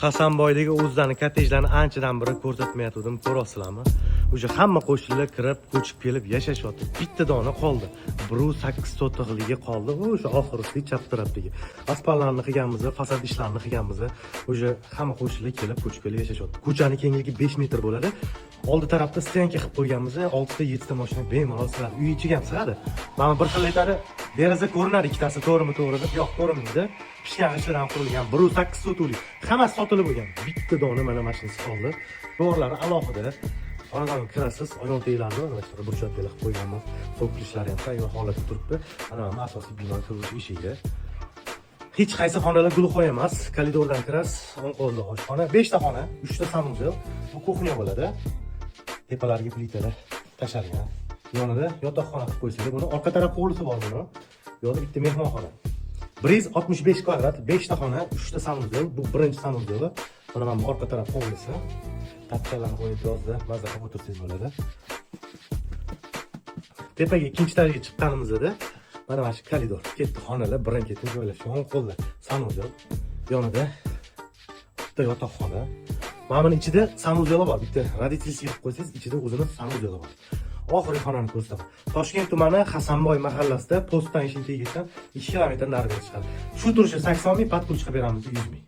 Hasanboydagi o'zlarini kottejlarni anchadan beri ko'rsatmayotgandim, ko'ryapsizlarmi? Уже hamma qo'shnilar kirib, ko'chib kelib yashashyapti. Bitta dona qoldi. 1,8 sotixligi qoldi. O'sha oxirgi chap tarafdagi. Asfaltlarni qilganmiz, fasad ishlarini qilganmiz. Уже hamma qo'shnilar kelib, ko'chib kelib yashashyapti. Ko'chani kengligi 5 metr bo'ladi. Oldi tarafda стенка qilib qo'yganmiz. 6 ta 7 ta mashina bemalol sig'adi. Uy ichiga ham sig'adi. Mana bir xil aytadi, deraza ko'rinadi ikkitasi, to'g'rimi, to'g'ri deb. Yo'q, ko'rinmaydi. Pishgan g'ishtdan qurilgan 1,8 sotixlik. Hammasi sotilib bo'lgan. Bitta dona mana mashinasi qoldi. Devorlari alohida. Xonadonga kirasiz, oyon teglarni mana shu burchaklar qilib qo'yganmiz. So'klishlari ham tayyor holatda turibdi. Mana bu asosiy bino kirish eshigi. Hech qaysi xonalar глухой emas. Koridordan kirasiz, o'ng qo'lda oshxona, 5 ta xona, 3 ta санузел. Bu кухня bo'ladi. Tepalarga plitalar tashalgan. Yonida yotoqxona qilib qo'ysanglar, buni orqa taraf hovlisi bor buni. Bu yoqda bitta mehmonxona. 165 kvadrat, 5 ta xona, 3 ta санузел. Bu birinchi санузел i. Mana bu orqa taraf hovlisi. Tapchalarni qo'yib yozda maza qilib o'tirsangiz bo'ladi. Tepaga, ikkinchi etajga chiqqanimizda mana shu koridor. Ketdi xonalar birin-ketin joylashgan. O'ng qo'lda санузел, yonida bitta yotoqxona. Mana buni ichida санузел i bor. Bitta родительский qilib qo'ysangiz, ichida o'zini санузел i bor. Oxirgi xonani ko'rsataman. Toshkent tumani, Hasanboy mahallasida, postdan eshik tagidan 2 kilometr nariga chiqadi. Shu turishi 80 ming, под ключ qilib beramiz 100 ming.